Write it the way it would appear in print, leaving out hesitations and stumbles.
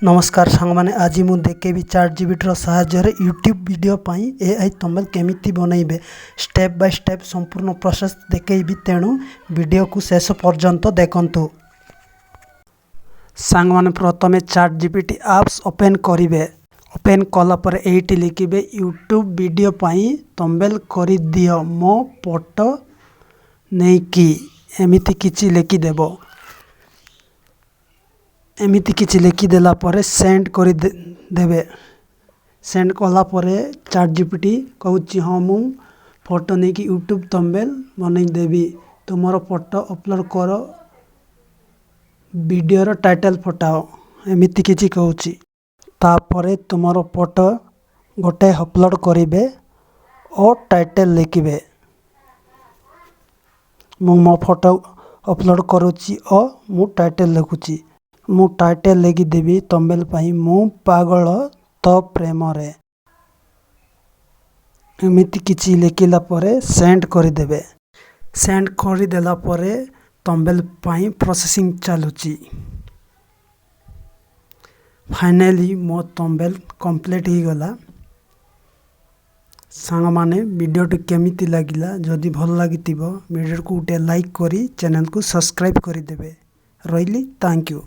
ନମସ୍କାର ସାଙ୍ଗମାନେ, ଆଜି ମୁଁ ଦେଖେଇବି ଚାଟ୍ ଜିପିଟିର ସାହାଯ୍ୟରେ ୟୁଟ୍ୟୁବ୍ ଭିଡ଼ିଓ ପାଇଁ ଏଆଇ ଥମ୍ବନେଲ୍ କେମିତି ବନେଇବେ। ଷ୍ଟେପ୍ ବାଇ ଷ୍ଟେପ୍ ସମ୍ପୂର୍ଣ୍ଣ ପ୍ରୋସେସ୍ ଦେଖେଇବି, ତେଣୁ ଭିଡ଼ିଓକୁ ଶେଷ ପର୍ଯ୍ୟନ୍ତ ଦେଖନ୍ତୁ। ସାଙ୍ଗମାନେ, ପ୍ରଥମେ ଚାଟ୍ ଜିପିଟି ଆପ୍ସ ଓପେନ୍ କରିବେ। ଓପେନ୍ କଲା ପରେ ଏଇଠି ଲେଖିବେ, "ୟୁଟ୍ୟୁବ୍ ଭିଡ଼ିଓ ପାଇଁ ଥମ୍ବନେଲ୍ କରିଦିଅ ମୋ ଫଟୋ ନେଇକି"। ଏମିତି କିଛି ଲେଖିଦେବ। ଏମିତି କିଛି ଲେଖିଦେଲା ପରେ ସେଣ୍ଡ କରିଦେବେ। ସେଣ୍ଡ କଲା ପରେ ଚାଟ୍ ଜିପିଟି କହୁଛି, "ହଁ, ମୁଁ ଫଟୋ ନେଇକି ୟୁଟ୍ୟୁବ୍ ଥମ୍ବନେଲ୍ ବନେଇଦେବି। ତୁମର ଫଟୋ ଅପଲୋଡ଼ କର, ଭିଡ଼ିଓର ଟାଇଟଲ୍ ପଠାଅ", ଏମିତି କିଛି କହୁଛି। ତାପରେ ତୁମର ଫଟୋ ଗୋଟେ ଅପଲୋଡ଼ କରିବେ ଓ ଟାଇଟଲ୍ ଲେଖିବେ। ମୁଁ ମୋ ଫଟୋ ଅପଲୋଡ଼ କରୁଛି ଓ ମୁଁ ଟାଇଟଲ୍ ଲେଖୁଛି। ମୁଁ ଟାଇଟଲ୍ ଲେଖିଦେବି ଥମ୍ବନେଲ୍ ପାଇଁ, "ମୁଁ ପାଗଳ ତୋ ପ୍ରେମରେ"। ଏମିତି କିଛି ଲେଖିଲା ପରେ ସେଣ୍ଡ କରିଦେବେ। ସେଣ୍ଡ କରିଦେଲା ପରେ ଥମ୍ବନେଲ୍ ପାଇଁ ପ୍ରୋସେସିଂ ଚାଲୁଛି। ଫାଇନାଲି ମୋ ଥମ୍ବନେଲ୍ କମ୍ପ୍ଲିଟ୍ ହେଇଗଲା। ସାଙ୍ଗମାନେ, ଭିଡ଼ିଓଟି କେମିତି ଲାଗିଲା? ଯଦି ଭଲ ଲାଗିଥିବ, ଭିଡ଼ିଓକୁ ଗୋଟେ ଲାଇକ୍ କରି ଚ୍ୟାନେଲକୁ ସବସ୍କ୍ରାଇବ୍ କରିଦେବେ। ରହିଲି, thank you.